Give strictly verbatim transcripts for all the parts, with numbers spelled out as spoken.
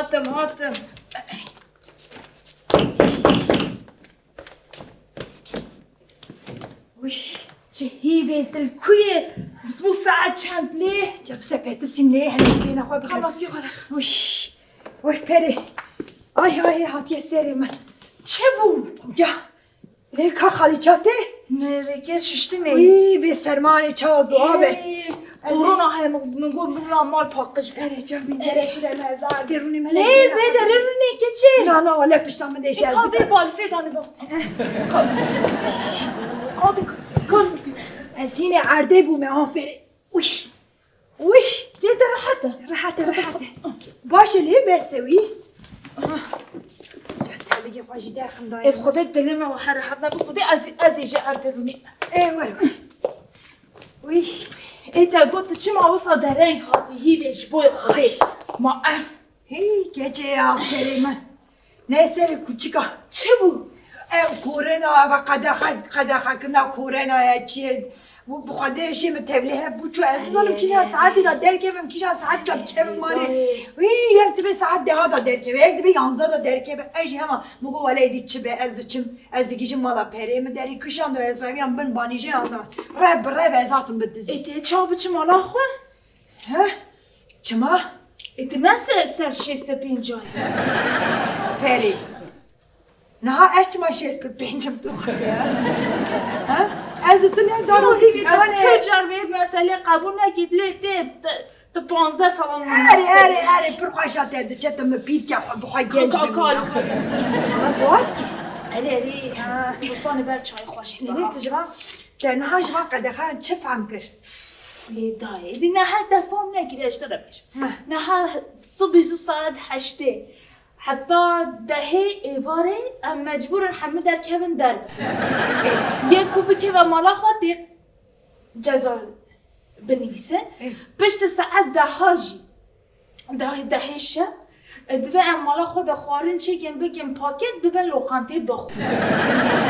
Hatim, hatim. Uy, çi hîvê dil ku ye? Bismû saet çend lê? Ca bi sepetisîm lê, henê bêna xwe bikin. Ka maskê xwe de. Uy, uy, perê. Ay, ay, hatiye serê min. Çi bû? Ca. Lê ka xalî çate? Min rêker şiştime. Wî, bê sermanê çawa zo abe. Ey, Ez ê- korona heye, min, min got, min ra mal paqij be. Erê, ca min gerek bide me, ez ardê rûnê me Lê, nekirina. Vê derê rûnê keçê. Na, na, wele pişta min de Ê, işe ez ka vê dikim. Balfê danî bak. Hadi, kal. Ez hînê erdê bûme, ah, berê. Uy. Uy. Cê te rehet e. Rehet e, rehet e. Baş e lê bes e wî. Ah. Cez terlikê xwe jî derxim dayê. Ê Xwedê dilê me wiha rehet nebe, Xwedê ez, ez ê jî erdê rûnê. Ê, were, were. Uy. Ê te got tu çima wisa dereng hatî hîvê ji bo Xwedê. Ma ev. Hey, keçê ya serê min. Ne serê kuçika. Çi bû? Ev korena, ev qedexe, qedexekirina korena ya çi ye? Bu, bu xwedê jî min tevlî hev bû çû. Ez nizanim kîjan saetî de derkevim, kîjan saetî de bikevim malê. Wî, yek dibe saet deha de derkeve, yek dibe yanzeh de derkeve. Ez jî hema, min got, "Wele êdî çi be, ez diçim, ez digihîjim mala perê min derî." Kişan de ez reviyan bin banîjeyan de. Rev bi rev ez hatim bi dizî. Ê tê çawa biçim mala xwe? He? Çima? Ê, tu ne se-, ser şêst û pênc ay? Perê. Niha ez çima şêst û pênc im tu xwe ya? Ha? Ez û tu ne Yo, zanim. Hîvî, tu, Ewan e. Tu car vê meselê qebûl nekî, lê tê, tu, tu panzdeh salan Erê, erê, erê, pir xweşa te diçe, tu min pîr ke xwe bi xwe genc Ka, ka, bimîne. Ka. Ama zor ki. Erê, erê. Ha. Zivistanê ber çay xweş Nînê dibe. Tu ji van, te niha ji van qedexeyan çi fehm kir? Lê dayê, dî neha te fam nekiriye, ji te re bêjim. Heh. Neha sibî zû saet heştê heta dehê êvarê em mecbûr in hemû derkevin derve. Yê ku bikeve mala xwe tê ceza binivîse. Ê. Piştî saet deha jî Dahê dehê şev, e, divê em mala xwe de xwarin çêkin, bikin paket, bibin loqantê bixwin.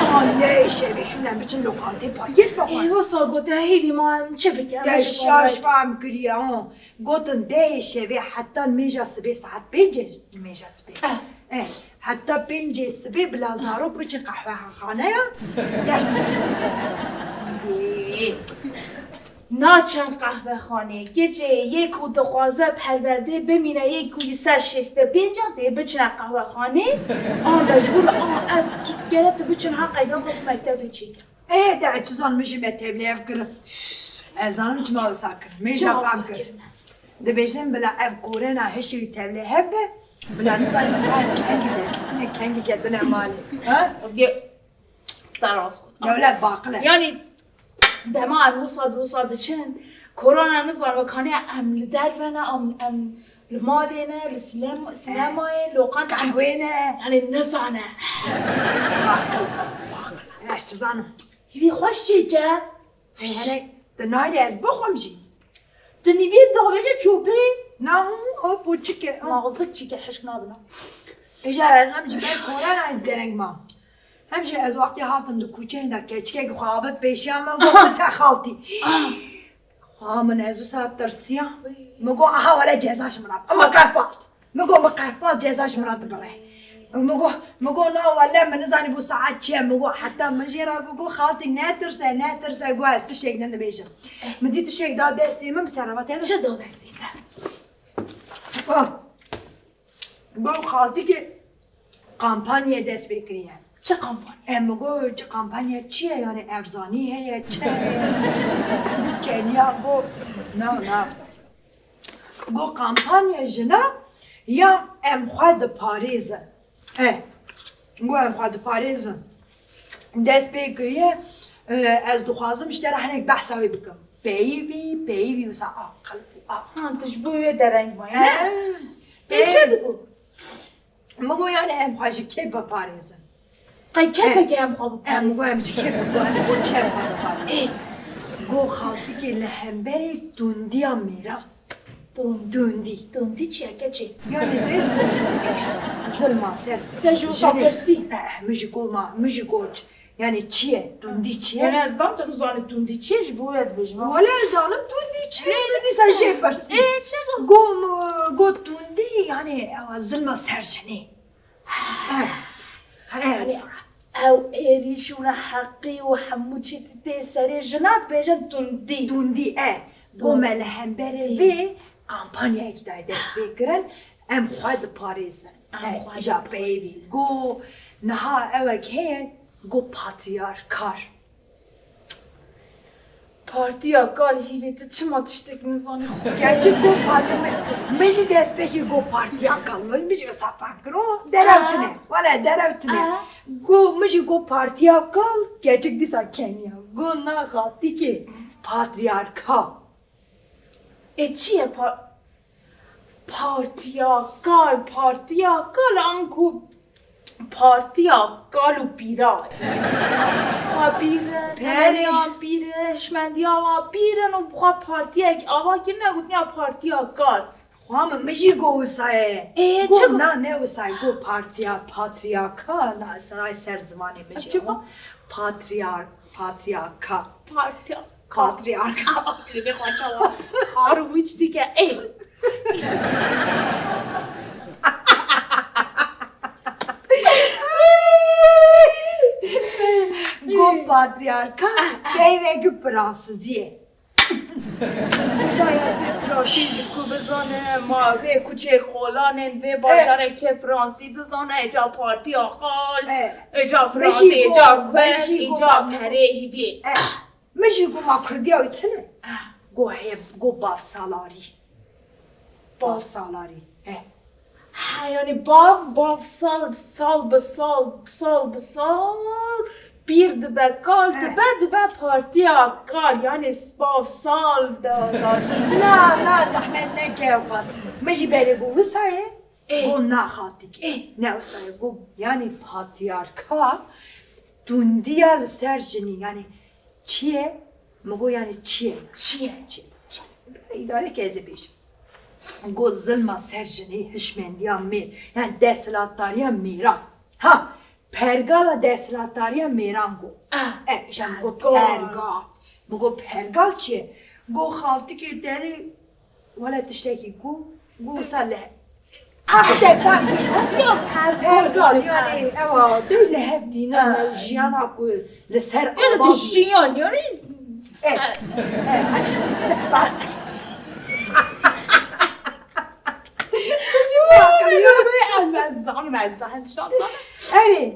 Aha, lê şevê şûn em biçin loqantê paket bixwin. Ê, wisa gotine hêvî ma em çi bikin? Em Te ji şaş xwe fam kiriye, ha. Gotin dehê şevê heta nimêja sibê saet pêncê nimêja sibê. Eh. Eh, heta pêncê sibê bila zarok biçin qehwexaneya ders bixwin. Ê. Naçin qehwexanê, keçê yê ku dixwaze perwerdê bimîne, yê ku li ser şêst û pênc a dê biçine qehwexanê, a mecbûr a, e, tu, gere tu biçin ha qeyda xwe bi mektebê çêkin. Ê, de ez çi zanim, min jî me tevlî ev kirin. Ez zanim çima wisa kirin. Min jî Çima fam wisa kir. Kirin? Dibêjin bila ev korena hişê wî tevlî hev be, bila nizanin kengî derketine, kengî ketine malê. Ha? Ge-, Te rast got. Dewlet baqil e. Yanî dema em wisa di wisa diçin, korona nizan wekaniye em li derve ne, em, em li malê ne, li sînem-, sînemayê, loqant em Qehwê ne. Yanî nizane. Baqil, baqil. Ez çi zanim. Hîvî xweş çêke. Ê, hele, tu nayê ez bixwim jî. Tu nîvî davêje çopê. Na, o poçik e. Nazik çîke hişk nabina. Îja ez hem ji ber korona dereng mam. Hem jî ez wextê hatim di kuçeyên de keçikek xwe avêt pêşiya min, got, "Min ser xaltî." Xwa min ez wisa tirsiya. Min got, "Aha, wele ceza ji min re." Min qehpalt. Min got, "Min qehpalt, ceza ji min re dibire." Min got, min got, "Na, wele min nizanî bû saet çi ye." Min got, heta min jê re got, got, "Xaltî, netirse, netirse." Got, "Ez tiştek din dibêjim." Min dî tiştek da destê min, bi serava te de. Çi da destê te? Ah. Got, "Xaltîkê kampanyaya dest pê kiriye." Çi kampanya? Em got, "Çi kampanya çi ye? Yani erzanî heye, çi heye?" Kenya got, "Na, na." Got, "Kampanya jina ya em xwe diparêzin." E, got, "Em xwe diparêzin." Dest pê kiriye, e, ez dixwazim ji te re hinek behsa wê bikim. Peyivî, peyivî wisa aqil û aqil. Ha, tu ji bo wê dereng mayî, ne? E, Pê e. Çi dibû? Min got, "Yani em xwe ji kê biparêzin?" Qey kesekê em xwe biparêzin? Em got, "Em ji kê biparêzin? Em got çem xwe biparêzin?" Ê. Got, "Xaltîkê li hemberî tundiya mêra." Tundî. Tundî çi ye keçê? Yani de zulm işte. Zulma ser. Te ji wisa pirsî? Eh, min jî got, ma, min jî got. Yani çi ye? Tundî çi ye? Yani ez zanim tu nizanî tundî çi ye, ji bo wê dibêjim. Wele ez zanim tundî çi ye. Min dîsa jê pirsî. Ê, çi got? Got, got tundî. Yanî ew zilma ser jinê. He. He. Yanî ew êrîş û neheqî û hemû çî tê serê jina dibêjin tundî. Tundî, e. Go me li hemberê vê kampanyayekî dayê destpêkirin, em xwe diparêzin. Em E, xwe îja diparêzin. Peyvî. Go niha ewek heye, go patriyarkar. Partiya kal hîvê tu çima tiştek nizanî xwe? Gerçek go patriyar. Min jî destpêkê go partiya kal. Min jî wisa fehm kir. O derew tune. Aha. Wele derew tune. Aha. Go min jî go partiya kal. Gerçek dîsa keniya. Go na xaltîkê patriyarka. E çi ye pa-, partiya kal, partiya kal anku partiya kal û pîra. Xwe pîr e, Perê. Temeliyan pîr e, hişmendiya wa pîr in û bi xwe partiyek ava kirine, gotiya partiya kal. Xwe min, min jî go wisa ye. Ê, Go çi go- na ne wisa ye, go partiya, patriyaka, na, na ser zimanê min jî Çi ama go- patriyar-, patriyaka. Partiya. Patriyarka. Li vê xwe çawa? Xar wîç dike. Ê. Go patriyarka peyvekî fransizî ye. Dayazê fransî ji ku bizane, ma vê kuçê kolanên vê bajarê kê fransî dizane, eca partiya qal, Eh. eca Meşî fransî, go, eca meşî kuek, go eca bak. perê hîvê. Eh. Min jî got, ma kurdiya wî tune? Ah. Got, heye, got bav salarî. Bav. Bav salarî. Eh. Ha, yani bav, bav sal, sal bi sal, sal bi sal, pîr dibe, kal Eh. dibe, dibe partiya kal. Yani s-, bav sal da, da. Na, na, zehmet neke ew qas. Min jî berê got, wisa ye? Eh. Got, na xaltîkê. Eh. Ne wisa ye. Got, yani patriyarka tundiya li ser jinî, yani Çi ye? Min got, yani çi ye? Çi ye? Çi ye? Îdareke ez ê bêjim. Got, zilma ser jinê, hişmendiya mêr. Yani desthilatdariya mêran. Ha, pergala desthilatdariya mêran got. Ah, E, îşte min got pergal. pergal. Min got pergal çi ye? Got xaltikê te dê, wele tiştekî got, got wisa le. Ah, te par Yok, pergal. Pergal, yani, ewa, dû li hev dîna Ha. me û jiyana ku li ser Ya da ava tu bû. jiyan, yani. Eh, eh, Bak, Em ez zanim, ez zanim, tiştan zanim. Erê,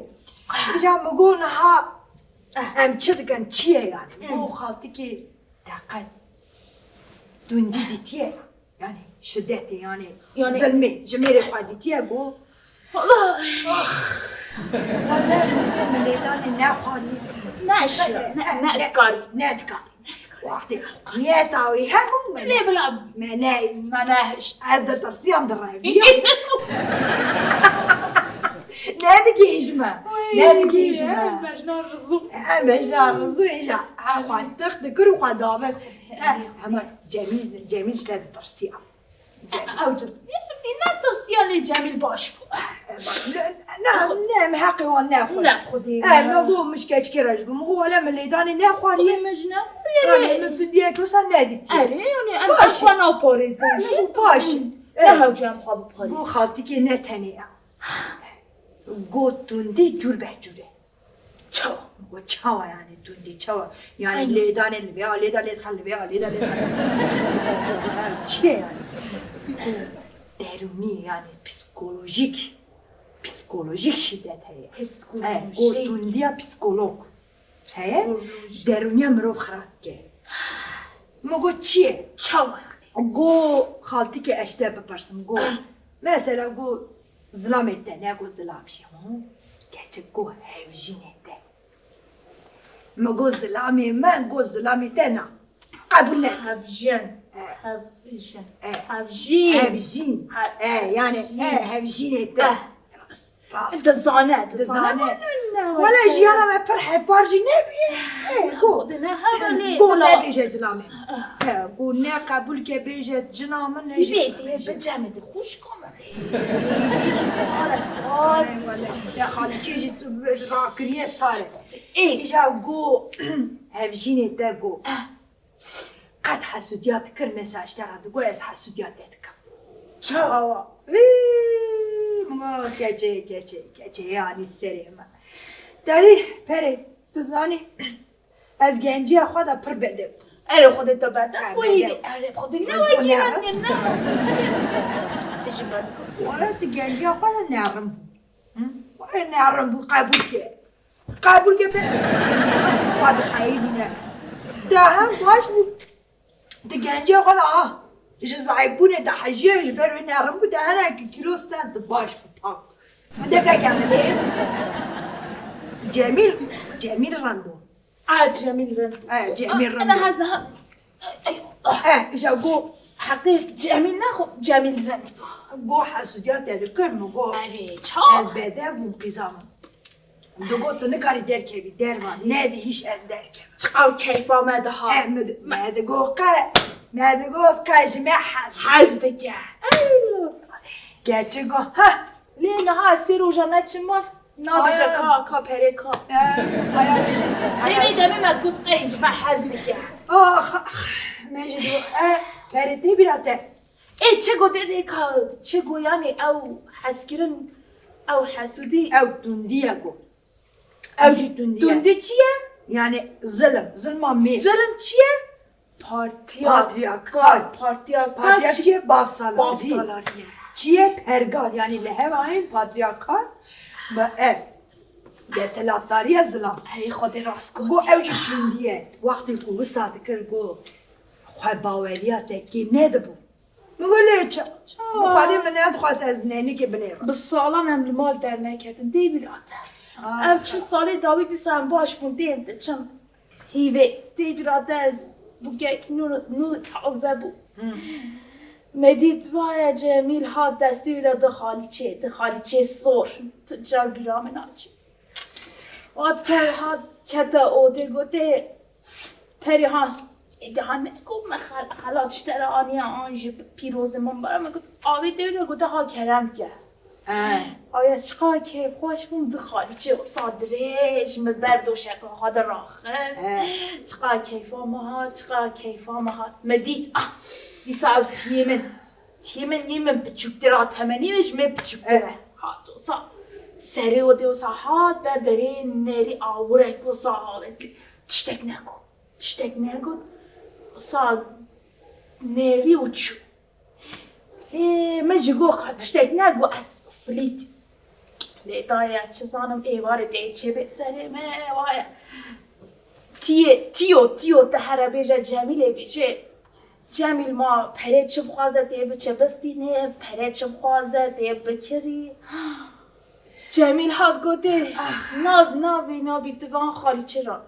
îja min got niha em çi dikin, çi ye yani? Got xaltikê te qet tundî dîtiye. Yani şidetê, yani Yani zilmê, ji mêrê xwe dîtiye, got, Valla. Wele min lêdanê nexwarî. Ne, ne, ne, ne, ne, dikarî. Ne dikarî. Wextê niyeta wî hebû, me Lê bila. me ne, Me ne hişt. ez ditirsiyam, direviyam. Ne digihîjme. Ne digihîjme. Mejna rizu. Em mejna rizu, îja. Ha, xwe tix dikir û xwe davêt. Ha, hema Cemîl, Cemîl ji te ditirsiya. Ew cid. Ne tirsiya lê Cemîl baş bû. Ne, ne, em heqê wan nexwe. Ne xwedê. E, me got, min ji keçikê re jî got. Min got, wele min lêdanê nexwarî. Xwedê me ji ne. Wele min tu diye wisa nedîtiye. Erê, yani em Baş e. xwe naparêzin jî. Min got, baş e. Ne hewce em xwe biparêzin. Got, xaltikê ne tenê ew. Got, tundî cûr be cûr e. Çawa? Got, çawa yani tundî, çawa? Yani Ay, lêdanê li vê alê de lê dixin, li vê alê de lê dixin. Çi ye yani? Derûnî yani psikolojik, psikolojik şîdet heye. Psikolojik. E, got tundiya psikolog heye, Psikolojik. derûniya mirov xirab dike. Min got, çi ye? Çawa yani? Got, xaltikê ez ji te bipirsim, got. Ah. Mesela got, Zilamê te, ne got zilam jî, hû? Gerçek got hevjînê te. Min got zilamê me, got zilamê te na. Qebûl ne. Hevjin. E. Hevjin. E. Hevjîn. Hevjîn. He-, E, yani, hevjîn. e, hevjînê te. E. Rast, rast. Dizane, Dizane. dizane. Wele jiyana me pir hepar jî nebûye. E, got. Xwedê ne hevalê Got bila. nebêje zilamê. E, got ne qebûl ke bêje cina min ne jî. Hîvê dê bi cemê de xwişka min. Sare sar. Ya xalîçê jî tu rakiriye sare. Ê. Îja go hevjînê te go. Qet hesûdiya dikir, mesela ji te re digo ez hesûdiya te dikim. Çawa? Hî, min got, keçê, keçê, keçê, yanî serê me. Te dî, Perê, tu zanî, ez genciya xwe de pir bedew bûm. Erê, Xwedê te bedew Ha, bû bedew. Hîvê. Erê, Xwedê ne Ez wekî ne. Herin ne. Te jî bedew. Wala tu genciya xwe de nerin bû. Hı? Wala nerin bû, qebûl ke. Qebûl ke be. Xwe dixeyîdîne. De hem baş bû. Di genciya xwe de, ah, ji zayîfbûnê de hejiye, ji ber wê nerin bû, de hinekî kîlo stend baş bû, pak. Min de veke min ê. Cemîl, Cemîl Rembo. Ah, Cemîl Rembo. Eh, Cemîl Ah, Rembo. Ene hez niha. Ey Allah. Eh, îja go. Heqê Cemîl ne xwe, Cemîl Rembo. Go hesûdiya te dikir min, go. Erê, ça? Ez bedew bûm qîza min. Digot, tu nikarî derkevî derva, nedihîş ez derkevim. Çiqaw keyfa me diha. E, me di-, me digot qe, me digot qe ji me hez. Hez dike. Ey, keçik got, ha. Lê niha sê roja neçin mal, nabêje Aya. ka, ka perê ka. E, aya bêje. Aya Demê bêje. demê me digot qe ji me hez dike. Ax, ax, me jî digot, e, perê tê bîra te. Ê, çi go dê dê ka, çi go, yanî ew hezkirin, ew hesûdî. Ew tundî ye go. Ew jî tundî ye. Tundî çi ye? Yanî zilim, zilma mêr. Zilim çi ye? Patriyark. Patriyark. Patriyark. Patriyark çi ye? Bavsalarî. Bavsalarî ye. Çi ye? Pergal. Yanî li hevayên patriyarkal bi ev desthilatdariya zilam. Erê, Xwedê rast Go gotiye. ew jî tundî ye. Wextê ku wisa dikir go xwe baweriya te kêm nedibû. Min got, lê ça? Min Xwedê min nedixwest ez neynikê binêrim. Bi salan em li mal derneketin, dê bîra te. Ah. Ev çil salê dawî dîsa em baş bûn, dê em diçin. Hîvê, dê bîra te ez bûkek nû, nû taze bû. Hmm. Me dît vaye Cemîl hat destê wî de di xalîçê, di xalîçê sor. Tu car bîra min naçî. Hat ker, hat kete odê, gotê, Perê ha, êdî ha ne ku me xel-, xelat ji te re aniye an jî pîrozê min bara me got, avê tê de gote ha kerem ke. He. Ay ez çiqa kêfxweş bûm, di xalîçê wisa dirêj min ber doşeka xwe de raxist. He. Çiqa keyfa min hat, çiqa keyfa min hat. Me dît, ah, dîsa ew tiyê min. Tiyê min nî min piçûktir a, temenî min ji min piçûktir e. Evet. Hat wisa serê odê wisa hat ber derê nerî awirek wisa awirek. Tiştek negot. Tiştek negot. Wisa nerî û çû. Ê, min ji go ka tiştek negot ez filît. Lê daye çi zanim êvarê tê çêbê serê me, waye. Tiyê, tiyo, tiyo te here bêje Cemîlê bêje. Cemîl ma perê çi bixwaze tê biçe bistînê, perê çi bixwaze tê bikirî. Cemîl hat gotê, Ah. nav, navî, navî tu van xalîçê ra.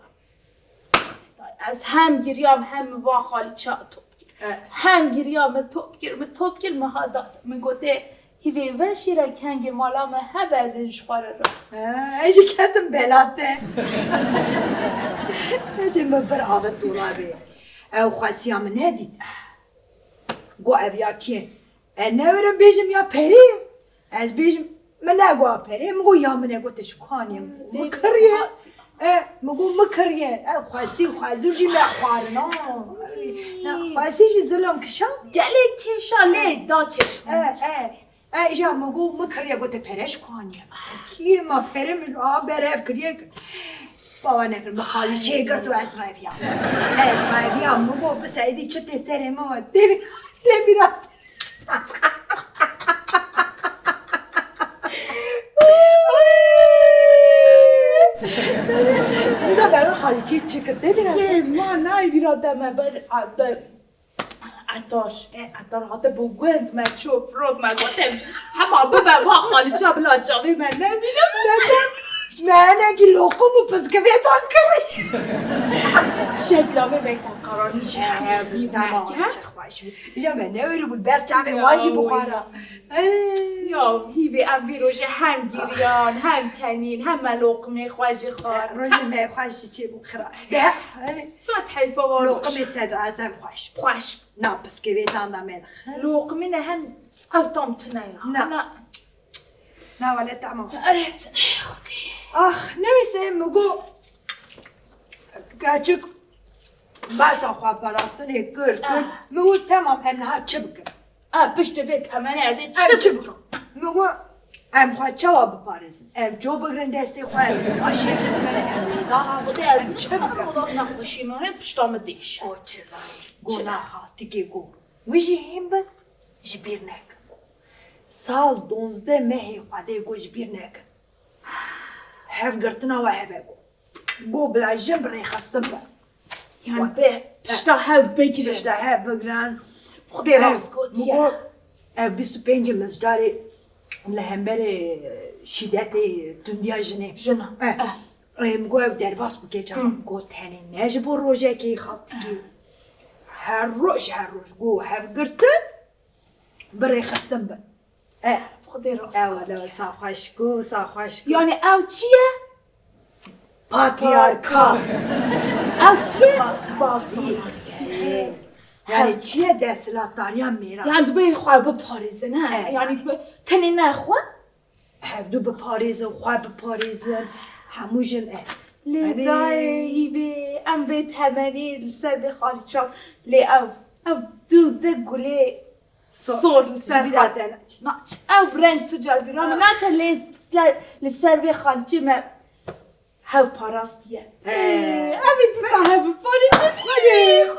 Ez hem giriyam hem min van xalîça top kir. Eh. Hem giriyam min top kir, min top kir, min ha dat. Min gotê, Hîvê veşî re kengê mala me hebe ez ê ji xwe re ra. Ha, ez jî ketim bela te. Ez jî min bir avêt dolabê. Ew xwesiya min nedît. Got ev ya kê? E, ne were bêjim ya perê ye. Ez bêjim, min negot perê, min got ya min e, got te ji ku anî ye? Min kiriye. E, min got min kiriye. E, xwesî, xwezir jî me xwarina. Ne, xwesî jî zilam kişand. Gelek kêşa lê da kêş. E, e. E, îja min got, min kiriye, got te pere ji ku anî ye? Kî ma pere min a berev kiriye? Bawer nekir, min xalîçeyê girt û ez reviyam. Ez reviyam, min got, bi Seîdî çi tê serê min ve, tê bî-, tê bîra. Niza be, xalîçeyê çi kir, tê bîra. Çê, ma nayê bîra te me ber, ber. Etar, e, Etar hate bo gund me çû firot me gotin. Hema bibe va xalîça bila çavê me nebîne. Me hinekî loqum û piskivêtan kirî. Şekla me Veysel Karanî jî hemî bî. Tamam, çi xweş bû. Ya me ne wêrî bû ber çavê wan jî bixwara. Ya hîvê em vî rojê hem giriyan, hem kenîn, hem me loqimê xwe jî xwar. Rojê me xweş jî çêbû xira. Sed heyfa wan. Loqimê Sedr Ezem xweş. Xweş. Na piskevêtan da me dixist. Loqimî ne hen ew tam tune ya. Na. Na. Na wele tamam. Eret. Xwedî. Ah, neyse, mi got, keçik besa xwe parastinê kir, kir. Ah. Mi got, tamam, em niha çi bikin? A, piştî vê temenê ez ê çi bikim? Min got, em xwe çawa biparêzin? Em ço bigrin destê xwe, em başê bikin, em lêdana bidin, em çi bikin? Wela nexweşî min ê pişta min dêşe. Go çi zanî? Go naxa tikê go. Wî jî hîn bin, ji bîr nekin. Sal duwazdeh mehê Xwedê go ji bîr nekin. Hevgirtina we hebe go. Go bila jin bi rêxistin be. Yani be, pişta hev bigrin. Pişta hev bigrin. Xwedê rast gotiye. Ev bîst û pêncê Mizdarê li hemberê şîdetê tundiya jinê. Jina. Eh. Eh. Em go ev derbas bike çawa. Go tenê ne ji bo rojekê xaltikî. Her roj, her roj go hevgirtin bi rêxistin bin. E, Xwedê rast e, wele, sa xweş ku, sa xweş ku. Yani ew çi ye? Patriyarka. Ew çi ye? Basaltî. Basaltî. Yani çi ye desthilatdariya mêran? Yani dibê xwe biparêzin, he? E. Yani dibê tenê ne xwe? Hevdu biparêzin, xwe biparêzin, hemû jin e. Lê dayê hîvê, em vê temenê li ser vê xalîçan, lê ew, ew du de gulê Sor li ser xwe. Naç. Ew reng tu car bîra min naçe lê li ser vê xalîçê me hev parastiye. Ev ê dîsa hev biparêzin.